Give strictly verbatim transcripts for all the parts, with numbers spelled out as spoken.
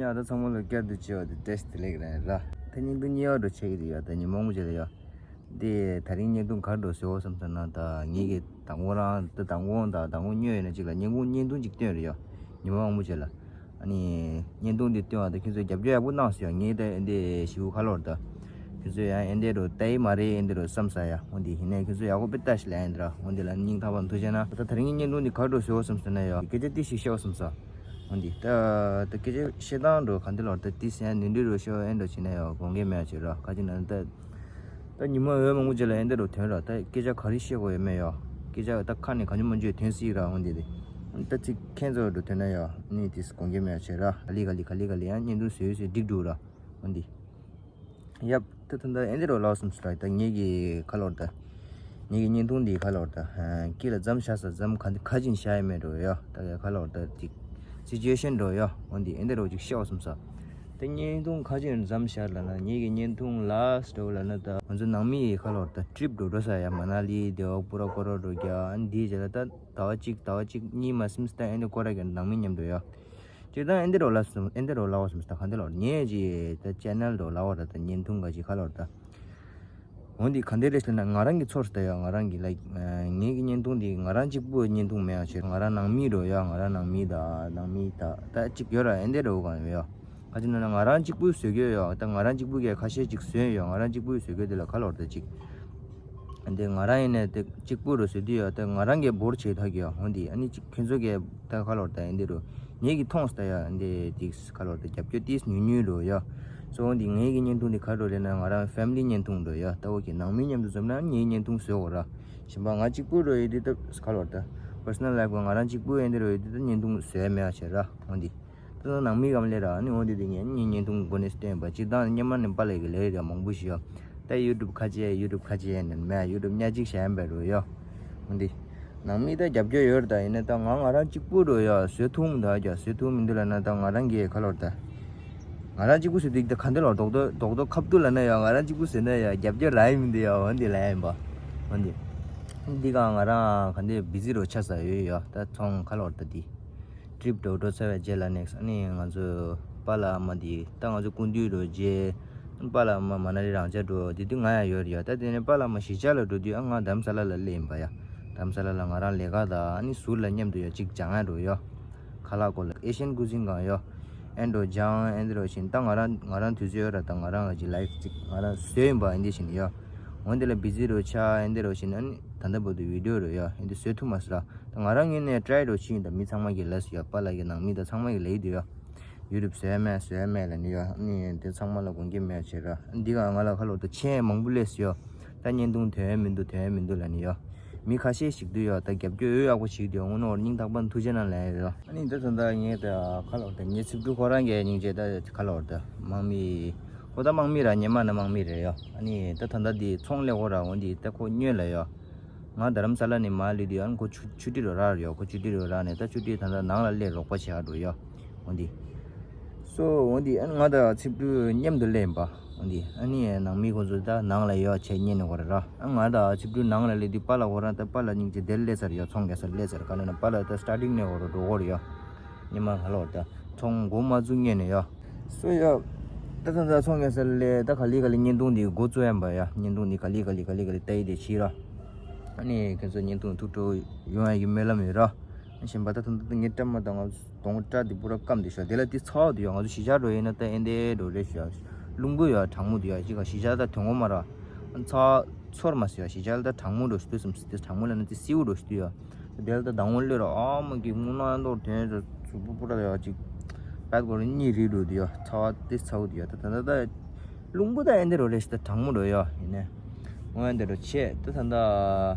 ཡ་ད་ཚང་མ་ལ་བསྐྱར་དུ་བྱས་པ་དེ་བཀྲ་ཤིས་བདེ་ལེགས་རེད་ར། ད་བརྙན་ཐུང་གཉིས་པ་འགྲོ་ཆགས་ཀྱི་རེད་ཡ། ད་ཉི་མ་མང་པོ་བྱས་ལ་ཡ། འདི་ད་རིང་བརྙན་ཐུང་ག་རེ་འགྲོ་བཟོས་འོ་བསམ་ཟེར་ན། ད་ངེད་ཀྱི་དང་པོ་རང་ད་དང་པོ་དང་དང་པོ་ཉོས་ཡོད་ན་གཅིག་ལ་བརྙན་ཐུང་བརྙན་ཐུང་གཅིག་བཏོན་རེད་ཡ། ཉི་མ་མང་པོ་བྱས་ལ། ཨ་ནི་བརྙན་ཐུང་འདི་བཏོན་པ་ད་ཁྱེད་ཚོས་རྒྱབ་སྐྱོར་ཡག་པོ་གནང་སོང་ཡ། ངེད་ད་ཨེ་འདི་ཞིག་ག་ལོར་ད། ཁྱེད་ཚོས་ཡང་ཨེ་འདི་རུ་ལྟ་ཡི་མ་རེད། ཨེ་འདི་རུ་བསམ་ས་ཡ། འོ་འདི་ཡིན་ནའི་ཁྱེད་ཚོས་ཡག་པོ་དཔེ་ལྟ་ཞིག་ལ་ཨེ་འདི་ར། འོ་འདི་ལ་སྙིང་ཐག་པ་ཐུགས་རྗེ་གནང་། ད་ད་རིང་གི་བརྙན་ཐུང་འདི་ག་རེ་འགྲོ་བཟོས་འོ་བསམ་ཟེར་ན་ཡ། སྐད་ཆ་ཏི་ཞིག་བཤད་འོ་བསམ་ས། འོ་འདི་ད་ད་སྐད་ཆ་བཤད་སྟངས་འགྲོ་ག་འདི་ལོར་ད་ཏི་སེ་ཡང་ནི་འདི་རུ་ཤོ་ཨེ་འདྲ་བྱས་ན་ཡ་དགོངས་འགལ་མེད་ཡ་བྱེད་ར། ག་ཅི་ན་ད་ད་ཉི་མ་འོས་མང་པོ་ཅིག་ལ་ཨེ་འདི་རུ་ཐོན་ར། ད་སྐད་ཆ་ག་རེ་བཤད་དགོས་ཡོད་མེད་ཡ། སྐད་ཆ་ད་ཁ་ནས་ག་ཉུ་མ་ཉུ་ཐོན་སྲིད་ར། འོ་འདི་དེ་ད་ཅིག་ཁྱེད་ཚོ་འགྲོ་ཐོན་ན་ཡ་ནི་ཏི་སེ་དགོངས་འགལ་མེད་ཡ་བྱེད་ར། ག་ལི་ག་ལི་ག་ལི་ག་ལི་ཡང་བརྙན་ཐུང་བཟོས་བཟོས་འགྲིག་འགྲོ་ར། འོ་འདི། ཡབ། ད་ད་ད་ཨེ་འདི་རུ་ལའོ་བསམ་སོང་། ད་ངེད་ཀྱི་ཁ་ལོར་ད། ངེད་ཀྱི་བརྙན་ཐུང་འདི་ཁ་ལོར་ད། སྐྱིད་ལ་ཙམ་བཞག་ས་ཙམ་ག་འདི་ག་ཅིན་བཞག་ཡ་མེད་འགྲོ་ཡ། ད་ཁ་ལོར་ད་ཅིག་སི་ཅུ་ཨེ་ཤན་འགྲོ་ཡ། འོ་འདི་ཨེ་འདི་རུ་ཅིག་བཤད་འོ་བསམ་ས། ད་བརྙན་ཐུང་ག་ཅིན་ཙམ་བཞག་ལ་ན་ངེད་ཀྱི་བརྙན་ཐུང་ལ་སི་ཊོ་ལ་ན་ད་ང་ཚོ་ནང་མི་ཡི་ཁ་ལོར་ད་ཊི་རིབ་འགྲོ་འགྲོ་ས་ཡ། མ་ན་ལི་དེ་འོ་པུ་ར་ཀོ་ར་འགྲོ་རྒྱ། ཨ་འདི་རྗེས་ལ་ད་ཟླ་བ་གཅིག་ཟླ་བ་གཅིག་གཉིས་མ་ཟིན་ཙམ་ད་ཨེ་འདི་ཀོ་ར་གི་ནང་མི་མཉམ་འགྲོ་ཡ། ཅིག་དང་ཨེ་འདི་རོ་ལ་སུམ་ཨེ་འདི་རོ་ལ་བ་སུམ་ད་ག་འདི་ལོར་ངས་ཅི་ད་ཅེ་ནལ་རོ་ལ་བ་ར་ད་བརྙན་ཐུང་ག་ཅི་ཁ་ལོར་ད། འོན་ཏེ་ག་འདི་རེད་ཟེར་ན་ང་རང་གི་ཚོར་ད་ཡ། ང་རང་གི་ལའིཀ་ངེད་ཀྱི་བརྙན་ཐུང་འདི་ང་རང་གཅིག་པུ་བརྙན་ཐུང་མེད་ཡ་ཆེ། ང་རང་ནང་མི་རོ་ཡ། ང་རང་ནང་མི་ད་ནང་མི་ད་ད་ཅིག་ཡོད་ར། ཨེ་འདི་རོ་གང་ཡོད་ཡ། ག་ཅི་ན་ང་རང་གཅིག་པུ་བཟོས་གི་ཡོད་ཡ། ད་ང་རང་གཅིག་པུ་གི་ཁ་ཤས་ཅིག་བཟོས་ཡོད། ང་རང་གཅིག་པུ་བཟོས་གི་དེ་ལ་ཁ་ལོར་ད་ཅིག་འདི་ང་རང་ཡིན་ནས་དེ་གཅིག་པུ་རུ་བཟོས་དུས་ཡོད། དེ་ང་རང་གིས་འབོར་བྱེད་ཐག་གི་ཡོད། འོན་ཏེ་ཨ་ནི་གཅིག་ཁྱོད་ཚོ་གིས་ད་ཁ་ལོར་ད་ཡིན་འདི་རུ་ངེད་ཀྱི་མཐོང་སྟེ་ཡ་འདི་དེ་ཁ་ལོར་ད་རྒྱབ་སྐྱོར་ཏིས་ཉུང་ཉུང་རུ་ཡོད། སོ་འོན་ཏེ་ངེད་ཀྱི་བརྙན་ཐུང་འདི་ག་རུ་ལེན་ན་ང་རང་ཕེ་མི་ལི་བརྙན་ཐུང་རུ་ཡོད། ད་འོ་གི་ནང་མི་མཉམ་དུ་འཛོམས་ན་ངེད་བརྙན་ཐུང་བཟོས་འོ་ར། གཞན་པ་ང་གཅིག་པུ་རུ་ཡོད་དུས་ད་ཁ་ལོར་ད་པར་སོ་ནལ་ལའིབ་ག་ང་རང་གཅིག་པུ་ཡིན་འདི་རུ་ཡོད་དུས་ད་བརྙན་ཐུང་བཟོས་མེད་ཡ་བྱེད་ར། འོན་ཏེ། ད་ནང་མི་གམ་ལས་ར་ནི་འོ་འདི་དེ་ངས་ནི་བརྙན་ཐུང་འགོ་ནས་སྟོན་པ་གཅིག་དང་སྙེ་མ་ནི་པ་ལས་ཀྱི་ལས་ར་མང་པོ་ཞིག་ཡོད། ད་ཡུ་ཊུབ་ཁ་ཆེ་ཡུ་ཊུབ་ཁ་ཆེ་ནི་མེད། ཡུ་ཊུབ་ཉག་གཅིག་བྱས་ཡན་པའི་རུ་ཡོད། འོ་འདི་ནང་མི་ད་རྒྱབ་སྐྱོར་ཡོད་ར། ད་ཡིན་ན་ད་ང་ང་རང་གཅིག་པུ་རུ་ཡོད་བཟོས་ཐུབ་མི་འདུག་རྒྱ་བཟོས་ཐུབ་མི་འདུག་ལ་ན་ད་ང་རང་གི་ཁ་ལོར་ད་ང་རང་གཅིག་པུ་བཟོས་དུས་ད་ག་འདི་ལོར་རྡོག་རྡོག་རྡོག་རྡོག་ཁབ་ཏུ་ལ་ན་ཡོད། ང་རང་གཅིག་པུ་བཟོས་ན་ཡོད་རྒྱབ་སྐྱོར་ར་ཡི་མི་འདུག་ཡོད། འོ་འདི་ལ་ཡིན་པ་འོ་འདི་འདི་ག་ང་རང་ག་འདི་བི་ཟི་རུ་ཆགས་ས་ཡོད་ཡོད། ད་ཚོང་ཁ་ལོར་ད་འདི། ཊི་རིབ་འགྲོ་འགྲོ་ཚར་བའི་རྗེས་ལ་ནེག་སི་ཨ་ནི་ང་ཚོ་པཱ་ལགས་ཨ་མ་དེ་ད་ང་ཚོ་སྐུ་མདུན་འགྲོ་རྗེས་པཱ་ལགས་ཨ་མ་མ་ན་ལི་རང་ཅག་འགྲོ་དེ་དུས་ང་ཡང་ཡོད་རེད་ཡ། ད་དེ་ནས་པཱ་ལགས་ཨ་མ་གཞིས་ཆགས་ལ་འགྲོ་དུས་ཨ་ང་དྷ་རམ་ས་ལ་ལ་སླེབས་ཡིན་པ་ཡ། དྷ་རམ་ས་ལ་ལ་ང་རང་ལས་ཀ་དང་ཨ་ནི་ཟུར་ལ་མཉམ་དུ་ཡ་གཅིག་སྦྱང་ཡ་འགྲོ་ཡ། ཁ་ལག་སྐོར་ལ་ཨེ་ཤན་ཀུ་སིན་གང་ཡ། ཨེ་འགྲོ་སྦྱང་ཨེ་འདི་རོ་བཞིན་ད་ང་རང་ང་རང་དུས་ཚོད་ཡོད་ར། ད་ང་རང་གི་ལའིབ་གཅིག་ང་རང་བཟོས་ཡིན་པ་ཨེ་འདི་བཞིན་ཡ། འོན་དེ་ལ་བི་ཟི་རོ་ཆགས་ཨེ་འདི་རོ་བཞིན་ཨ་ནི་ད་ལྟ་བར་དུ་བི་ཌིའོ་རོ་ཡ་ཨེ་འདི་བཟོས་ཐུབ་མ་སོང་ར། ད་ང་རང་ངོས་ནས་ཊ་རའི་འགྲོ་ཕྱིན་ད་མི་ཚང་མ་གི་ལས་ཡོད། པཱ་ལགས་ཀྱི་ནང་མི་ད་ཚང་མ་གི་ལས་འདི་ཡོད། ཡུ་ཊུབ་བཟོས་མེད་བཟོས་མེད་ལ་ནི་ཡོད། ཨ་ནི་དེ་ཚང་མ་ལ་དགོངས་འགལ་མེད་བྱེད་ར། འདི་ག་ང་ལ་ཁ་ལོ་ད་མཆན་མང་པོ་སླེབས་ཡོད། ད་བརྙན་ཐུང་ཐོན་མི་འདུག་ཐོན་མི་འདུག་ལ་ནི་ཡོད། མི་ཁ་ཤས་ཤིག་འདུག་ཡོད། ད་རྒྱབ་སྐྱོར་ཡོད་ཡག་པོ་ཞིག་འདུག་ཡོད། དངོས་གནས་སྙིང་ཐག་པ་ནས་ཐུགས་རྗེ་གནང་ལན་ཡོད། ཨ་ནི་ད་ད་ད་ངས་ད་ཁ་ལོ་ད་ངའི་ཚིག་འབྲུ་ཁོ་རང་གི་སྙིང་རྗེ་ད་ཁ་ལོ་ད་དམག་མི་ཁོ་ད་དམག་མི་ར་སྙེ་མ་ན་དམག་མི་རེད་ཡོད། ཨ་ནི་ད་ད་ད་འདི་ཚོང་ལས་ཁོ་ར་འོ་འདི་ད་ཁོ་སྨྱོན་ལ་ཡོད། ང་རྡ་རམ་ས་ལ་ནས་མར་སླེབས་དུས་ཨ་ནི་ཁོ་ཆུ་ཆུ་ཊི་རུ་རག་ཡོད། ཁོ་ཆུ་ཊི་རུ་རག་ནས་ད་ཆུ་ཊི་ད་ལྟ་ནང་ལ་སླེབས་རོགས་པ་བྱེད་ཨ་འགྲོ་ཡོད། འོ་འདི། སོ་འོ་འདི་ཨ་ནི་ང་དང་ཚིག་འབྲུ་མཉམ་དུ་སླེབས་ཡིན་པ། འོ་འདི་ཨ་ནི་ནང་མི་ཁོ་ཚོ་ད་ནང་ལ་ཡོད་བྱས་ཉན་ནས་ཁོ་ར་ར། ཨ་ང་དང་ཚིག་འབྲུ་ནང་ལ་སླེབས་དུས་པཱ་ལགས་ཁོ་རང་ད་པཱ་ལགས་སྙིང་རྗེ་དེར་སླེབས་ཚར་ཡོད། ཚོང་རྒྱག་སར་སླེབས་ཚར། ག་ལ་ན་པཱ་ལགས་ད་སི་ཊར་ཊིང་ནས་ཁོ་ར་འགྲོ་ཁོ་ར་ཡོད། ཉི་མ་ཁ་ལོ་ད་ཚོང་འགོ་མ་བཙུགས་ཉན་ནས་ཡོད། སོ་ཡ། ད་ད་ད་ཚོང་ཉན་ས་ལས་ད་ག་ལེ་ག་ལེ་བརྙན་ཐུང་འདི་འགོ་བཙུགས་ཡན་པ་ཡ། བརྙན་ཐུང་འདི་ག་ལེ་ག་ལེ་ག་ལེ་ག་ལེ་ལྟ་ཡི་དེ་ཤི་ར། ཨ་ནི་ཁྱེད་ཚོ་བརྙན་ཐུང་ཐུགས་སྤྲོ་ཡོང་ཡ་གི་སྨོན་ལམ་ཡོད་ར། ཨ་གཞན་པ་ད་ད་ད་ངའི་སྐྲ་མ་དང་ང་གདོང་སྐྲ་འདི་པུ་ར་སྐམ་དེ་ཤོག་དེ་ལ་དེ་ཚ་བ་དེ་ཡོད། ང་ཚོ་གཞིས་ཆགས་འགྲོ་ཡིན་ན་ད་ཨེ་འདྲའི་འགྲོ་རེད་ཤོག་རླུང་བུ་ཡོད་གྲང་མོ་དེ་ཡོད་ཅིག་ག་གཞིས་ཆགས་ད་དོན་གོ་མ་ར། ཨ་ཚ་ཚོར་མ་སི་ཡོད་གཞིས་ཆགས་ད་གྲང་མོ་འགྲོ་ཤི་དུས་སམ་སི་དེ་གྲང་མོ་ལ་ན་དེ་སིའུ་འགྲོ་ཤི་དུས་ཡོད། དེ་ལ་ད་དང་པོ་སླེབས་ར་ཨ་མ་གི་སྔོ་ནག་མདོག་དོན་ཚོ་གཟུགས་པོ་པུ་ར་ཡོད་ཅིག་པད་གོ་ར་གཉིད་རིལ་འགྲོ་དུས་ཡོད། ཚ་བ་དེ་ཚ་བོ་དེ་ཡོད། ད་ད་ད་ད་རླུང་བུ་ད་ཨེ་འདྲ་རོ་རེད་ཤི་ད་གྲང་མོ་འགྲོ་ཡོད་ཡིན་ནས། འོ་ཨེ་འདྲ་རོ་ཆེ་ད་ད་ད།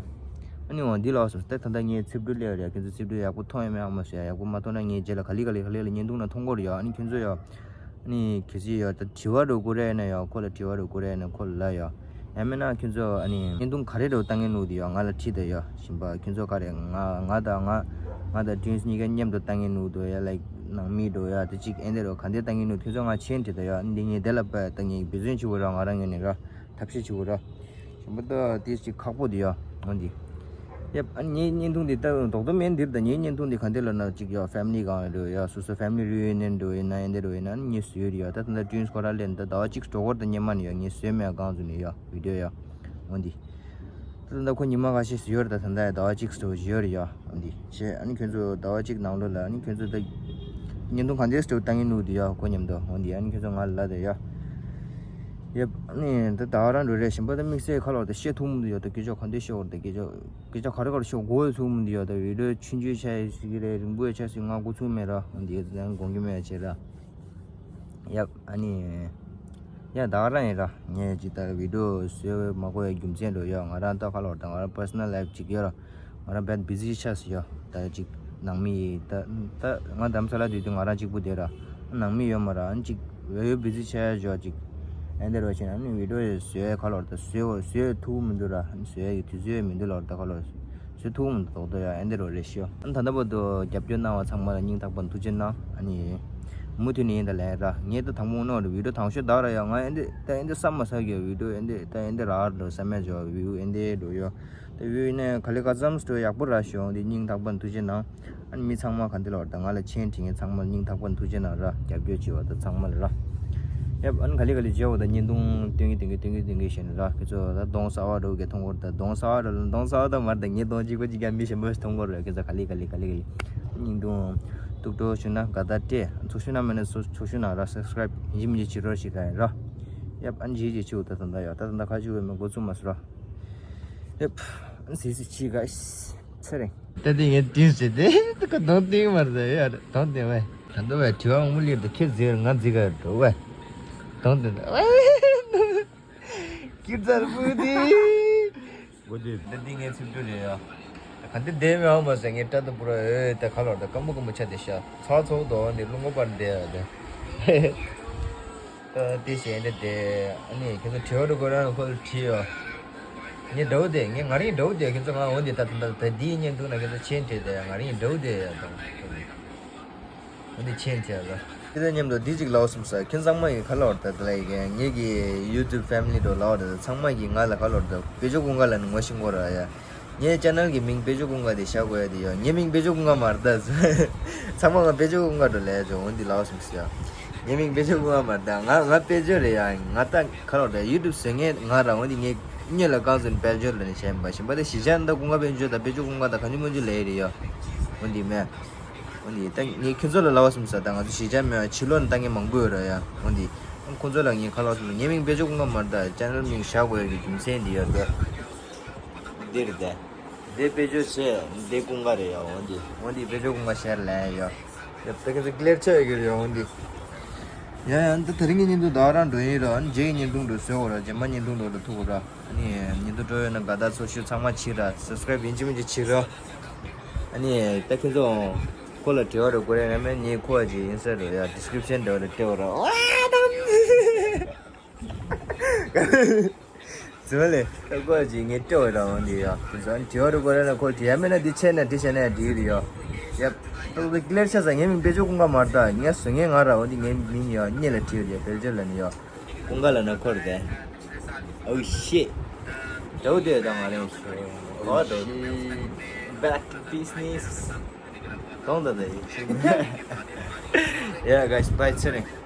ཨ་ནི་འོ་འདི་ལོགས་སུ་ད་ད་ད་ངའི་ཚིག་འབྲུ་སླེབས་རེད། ཁྱེད་ཚོ་ཚིག་འབྲུ་ཡག་པོ་མཐོང་ཡོད་མེད་ཨ་མ་ཟེར་ཡག་པོ་མ་མཐོང་ན་ངའི་རྗེས་ལ་ག་ལེ་ག་ལེ་ག་ལེ་ལ་བརྙན་ཐུང་ན་མཐོང་གོ་རེད་ཡོད། ཨ་ནི་ཁྱེད་ཚོ་ཡོད། ཨ་ནི་གལ་སྲིད་ཡོད་ད་དྲི་བ་རུ་བསྐུར་རེ་ན་ཡོད་ཁོ་ལ་དྲི་བ་རུ་བསྐུར་རེ་ན་ཁོ་ལ་ལ་ཡོད། ཡང་མིན་ན་ཁྱོད་ཚོ་ཨ་ནི་བརྙན་ཐུང་ག་རེ་རུ་ལྟ་ངན་ནུ་དེ་ཡོད་ང་ལ་ཁྲིད་དེ་ཡོད་ཞིམ་པ་ཁྱོད་ཚོ་ག་རེ་ང་ང་དང་ང་ང་དང་ཏྲིན་སི་གཉིས་ཀ་མཉམ་དུ་ལྟ་ངན་ནུ་དུ་ཡ་ལ་ནང་མི་འགྲོ་ཡ་དེ་གཅིག་ཨེ་འདི་རུ་ག་འདི་ལྟ་ངན་ནུ་ཁྱོད་ཚོ་ང་ཆེན་ཁྲིད་དེ་ཡོད་འདི་ངས་དེ་ལ་པ་ལྟ་ངན་བི་ཟོན་ཆུ་བོ་ར་ང་རང་ངོས་ནས་ར་ཐབས་ཤེས་ཆུ་བོ་ར་ཞིམ་པ་ད་དེ་གཅིག་ཁག་པོ་དེ་ཡོད་འོ་འདི། ཡབ། ཨ་ནི་ངའི་བརྙན་ཐུང་འདི་ལྟ་རྡོག་རྡོག་མིན་འདིར། ད་ངའི་བརྙན་ཐུང་འདི་ག་འདི་ལ་ན་ཅིག་ཡོད། ཕེ་མི་ལི་གང་འདྲ་ཡོད། སོ་སོ་ཕེ་མི་ལི་རི་ཡུ་ནི་ཡོན་འདྲ་ཡོད་ན་ཨེ་འདི་འདྲ་ཡོད་ན་ངས་བཟོས་ཡོད་ཡ། ད་ད་ལྟ་ཊུ་ཝིན་སི་ཁོ་རང་སླེབས། ད་ཟླ་བ་གཅིག་འགྲོ་གི་རེད། ད་སྔོན་མ་ནས་ཡ་ངས་བཟོས་མེད་གང་ཟེར་ནས་ཡ་བི་ཌི་ཡོ་ཡ། འོ་འདི། ད་ད་ལྟ་ཁོ་ཉི་མ་ཁ་ཤས་བཟོས་ཡོད་རེད། ད་ད་ལྟ་ཡ་ཟླ་བ་གཅིག་འགྲོ་བཞིན་ཡོད་རེད་ཡ། འོ་འདི་བྱས། ཨ་ནི་ཁྱོད་ཚོ་ཟླ་བ་གཅིག་ནང་ལོགས་ལ་ཨ་ནི་ཁྱོད་ཚོ་ད་བརྙན་ཐུང་ག་འདྲས་སྒྲུབ་བཏང་གི་འདུག་འདི་ཡ། ཁོ་མཉམ་དུ། འོ་འདི། ཨ་ནི་ཁྱོད་ཚོ་ང་ལ་ལབ་དེ་ཡ། ཡབ། ཨ་ནི་ད་ད་ག་རང་འགྲོ་རེད། གཞན་པ་ད་དམིགས་བསལ་ཁ་ལོག་ད་བཤད་ཐུབ་མི་འདུག་ཡ། ད་སྐད་ཆ་ག་འདྲས་བཤད་དགོས་རེད། ད་སྐད་ཆ་སྐད་ཆ་ག་རེ་ག་རེ་ཤོད་དགོས་ཚུགས་མི་འདུག་ཡ། ད་བི་ཌི་ཡོ་ཆུང་ཆུང་ཆགས་ཡོད་ཟེར་གྱི་རེད། རིང་པོ་ཡོད་ཆགས་ཟེར། ང་འགོ་ཚུགས་མེད་ར། འོ་འདི་ཡ་ད་དགོངས་ཀྱི་མེད་བྱས་ར། ཡབ། ཨ་ནི་ཡ་ད་ག་རང་ཡིན་ར། ངས་ཅིག་ད་བི་ཌི་ཡོ་བཟོས་མ་དགོས་ཡ་རྒྱུ་མཚན་འགྲོ་ཡ། ང་རང་ད་ཁ་ལོག་ད་ང་རང་པར་སོ་ནལ་ལའིཕ་ཅིག་ཡོད་ར། ང་རང་དཔེ་བི་ཟི་ཆགས་སོང་ཡ། ད་ཅིག་ནང་མི་ད་ད་ང་དྷ་རམ་ས་ལ་སྡོད་དུས་ང་རང་གཅིག་པུ་བསྡད་ར། ནང་མི་ཡོད་མ་ར། ཨ་ནི་ཅིག་འོ་ཡོ་བི་ཟི་ཆགས་ཡ་ཅིག་ཨེ་འདི་ར་བྱས་ན་ཨ་ནི་བི་ཌི་ཡོ་བཟོས་ཁ་ལོག་ད་བཟོས་བཟོས་ཐུབ་མི་འདུག་ར། ཨ་ནི་བཟོ་ཡ་གི་དུས་ཚོད་མི་འདུག་ལོག་ད་ཁ་ལོག་བཟོས་ཐུབ་མི་འདུག་ད་ཡ། ཨེ་འདི་ར་རེད་ཤག་ཨ་ནི་ད་ལྟ་བར་དུ་རྒྱབ་སྐྱོར་གནང་བ་ཚང་མ་ལ་སྙིང་ཐག་པ་ནས་ཐུགས་རྗེ་གནང་། ཨ་ནི་མུ་མཐུད་ནས་ཡིན་ད་ལས་ར། ངས་ད་དང་པོ་ནོར་བི་ཌི་ཡོ་དང་ཤོས་ད་ར་ཡ། ང་ཨེ་འདི་ད་ཨེ་འདི་བསམ་མ་ཟ་གི་བི་ཌི་ཡོ་ཨེ་འདི་ད་ཨེ་འདི་ར་འགྲོ་བསམ་མེད་འགྲོ་བིའུ་ཨེ་འདི་འགྲོ་ཡོད། ད་བིའུ་ཡིན་ནའི་ག་ལེ་ག་ཙམ་སྤྲོད་ཡག་པོ་ར་ཤོག་འདི་སྙིང་ཐག་པ་ནས་ཐུགས་རྗེ་གནང་། ཨ་ནི་མི་ཚང་མ་ག་འདི་ལོར་ད་ང་ལ་མཆན་བྲིས་མཁན་ཚང་མ་ལ་སྙིང་ཐག་པ་ནས་ཐུགས་རྗེ་གནང་ར། རྒྱབ་སྐྱོར་བྱེད་པ་ད་ཚང་མ་ལ་ར། ཡབ། ཨ་ནི་ག་ལེ་ག་ལེ་བྱེད་འོ་ད་བརྙན་ཐུང་སྟོན་གི་སྟོན་གི་སྟོན་གི་སྟོན་གི་བྱས་ནས་ར། ཁྱེད་ཚོ་ད་གདོང་གསར་པ་འགྲོ་གི་མཐོང་གོ་ར། ད་གདོང་གསར་པ་འགྲོ་གདོང་གསར་པ་ད་མར་ད་ངའི་གདོང་གཅིག་པ་གཅིག་ཀྱང་མི་གཞན་པ་ཞིག་མཐོང་གོ་ར། ཁྱེད་ཚོ་ག་ལེ་ག་ལེ་ག་ལེ་ག་ལེ་བརྙན་ཐུང་ཐུགས་སྤྲོ་ཞུ་ན་དགའ་དགའ་སྤྲད། ཚོགས་ཞུ་ན་མེད་ན་ཚོགས་ཚོགས་ཞུ་ན་ར། སབ་སི་ཀ་རའིབ་ཡིན་གཅིག་མིན་གཅིག་བྱེད་རོགས་ཞིག་ག་ཡིན་ར། ཡབ། ཨ་ནི་བྱེད་ཀྱི་བྱེད་འོ་ད་ད་ད་ཡ་ད་ད་ད་ཁ་ཆུ་བའི་མི་འགོ་ཚུགས་མ་སོང་ར། ཡབ། ཨ་ནི་སི་སི་ཆི་ག་ཚེ་རིང་། ད་དེ་ངས་ཏིང་ཟེར་ཏེ་ད་ག་གདོང་ཏིང་མར་ཟེར་ཡ་རེད། གདོང་ཏིང་བས། ད་འདི་བས་དྲི་བ་མུ་ལིར་ད་ཁྱེད་ཟེར་ང་ཟེར་ག་འགྲོ་བས། གདོང་ཏིང་ད་ཀིར་ཛར་པུ་ཏི། གོ་དེ། ད་འདི་ངའི་ཚིག་འབྲུ་རེད་ཡ། ག་འདི་བསྡད་མི་འོང་མ་ཟེར། ངས་སྐྲ་དང་པུ་ར་འོས་ད་ག་ལོར་ད་སྐམ་པོ་སྐམ་པོ་ཆ་དེ་ཤ་ཚ་ཚོགས་དོ་འདི་རླུང་གོ་པར་བསྡད་ཡ་དེ། ད་དེ་བྱས་འདི་དེ་ཨ་ནི་ཁྱེད་ཚོ་དྲི་བ་འདྲ་དགོས་རང་ཁོ་ལ་དྲིས་ཡོད། ངས་འདྲ་བོ་དེ་ངས་ང་རང་འདྲ་བོ་དེ་ཁྱེད་ཚོ་ང་འོ་འདི་ད་ད་ད་འདིའི་བརྙན་ཐུང་ན་ཁྱེད་ཚོ་མཆན་བྲིས་དེ་ང་རང་འདྲ་བོ་དེ་ཡ་དང་འོ་འདི་མཆན་བྲིས་ལ། ཁྱེད་ཚོ་མཉམ་དུ་འདི་གཅིག་ལབ་སོང་ས། ཁྱེད་ཚང་མ་གི་ཁ་ལོར་ད་ད་ལ་ཡི་གེ་ངེད་ཀྱི་ཡུ་ཊུབ་ཕེ་མི་ལི་འགྲོ་ལབ་ད་ཚང་མ་གི་ང་ལ་ཁ་ལོར་ད་དཔེ་ཆ་ཀུན་དགའ་ལ་ནི་ངོ་ཤེས་ཀྱི་རེད་ཡ། ངའི་ཅེ་ནལ་གྱི་མིང་དཔེ་ཆ་ཀུན་དགའ་དེ་བཞག་དགོས་ཡ་དེ་ཡོད། ངའི་མིང་དཔེ་ཆ་ཀུན་དགའ་མ་རེད་ད། ཚང་མ་ང་དཔེ་ཆ་ཀུན་དགའ་འགྲོ་ལབ་ཡ་ཆོག་འོ་འདི་ལབ་སོང་ཟེར་ཡ། ངའི་མིང་དཔེ་ཆ་ཀུན་དགའ་མ་རེད་ད། ང་ང་དཔེ་ཆ་རེད་ཡ། ང་ད་ཁ་ལོ་ད་ཡུ་ཊུབ་བཟོ་མཁན་ང་ར། འོ་འདི་ངས་སྔོན་ལ་རྐང་བཙུགས་ནས་དཔལ་འབྱོར་ལབ་ནས་བྱས་མ་གཞན་པ་ད་གཞིས་ཆགས་ད་ཀུན་དགའ་དཔལ་འབྱོར་ད་དཔེ་ཆ་ཀུན་དགའ་ད་གང་ཅི་མང་ཅི་ལབ་ཡ་རེད་ཡ། འོ་འདི་མེད། འོ་འདི་ད་ངས་ཁྱོད་ཚོ་ལ་ལབ་སོང་ས། ད་ང་ཚོ་གཞིས་ཆགས་མེད་པ་ཕྱི་ལོགས་ནས་ལྟ་མཁན་མང་པོ་ཡོད་ར་ཡ། འོ་འདི་ཁོང་ཚོ་ལ་ངས་ཁ་ལོ་སོང་ངའི་མིང་དཔེ་ཆ་ཀུན་དགའ་མ་རེད་ད། ཅེ་ནལ་མིང་བཞག་དགོས་ཡ་གི་རྒྱུ་མཚན་འདི་ཡོད་ད། འདི་རེད་ད། འདི་དཔེ་ཆ་བྱས་འདི་ཀུན་དགའ་རེད་ཡ། འོ་འདི་འོ་འདི་དཔེ་ཆ་ཀུན་དགའ་ཤར་ལ་ཡ། ཡ་ད་ག་ཚོད་ཀླེར་ཆ་ཡོད་གི་རེད་འོ་འདི། ཡ་ཡ་འདི་དེ་རིང་གི་བརྙན་ཐུང་ད་རང་འགྲོ་ཡིན་ར། ཨ་ནི་རྗེས་ཀྱི་བརྙན་ཐུང་འགྲོ་བཟོས་འོ་ར། རྗེས་མ་བརྙན་ཐུང་འགྲོ་འགྲོ་ཐུག་འོ་ར། ཨ་ནི་བརྙན་ཐུང་འགྲོ་ཡོད་ན་དགའ་རྟགས་ཚོགས་ཞུ་ཚང་མ་བྱེད་ར། སབ་སི་ཀ་རའིབ་ཡིན་གཅིག་མིན་གཅིག་བྱེད་ར། ཨ་ནི་ད་ཁྱེད་ཚོ་ཁོ་ལ་དྲི་བ་རེ་དགོས་རེད་ན་མེད་ངས་ཁོ་ཅིག་ཨིན་སི་ཊ་རེད་ཡ་ཌི་སི་ཀི་རིབ་ཤན་འདྲ་བ་རེ་སྤྲད་འོ་ར། ཨ་ད་ཟི་མ་ལེ་ད་ཁོ་ཅིག་ངས་སྤྲད་འོ་ར། འོ་འདི་ཡ་ཁྱེད་ཚོ་ཨ་ནི་དྲི་བ་རེ་དགོས་རེད་ན་ཁོ་དྲི་ཡ། མེད་ན་འདི་ཆད་ན་འདི་བྱས་ན་ཡ་འགྲིག་རེད་ཡ། ཡ་ད་ཁོ་ཀླེར་ཆ་ས། ངའི་མིང་དཔེ་ཆ་ཀུན་དགའ་མ་རེད་ད། ངས་བཟོ་མཁན་ང་ར། འོ་འདི་ངའི་མིང་ཡ་སྔོན་ལ་བྲིས་ཡོད་ཡ། དཔལ་འབྱོར་ལབ་ནི་ཡ། ཀུན་དགའ་ལབ་ན་ཁོ་རེད་དེ། Oh shit. འདྲ་བོ་དེ་དང་ང་རང་ཚོ་ག་བ་འགྲོ། Back to business. གདོང་ད་ད་ཡིན། Yeah guys, bye. ཚེ་རིང་།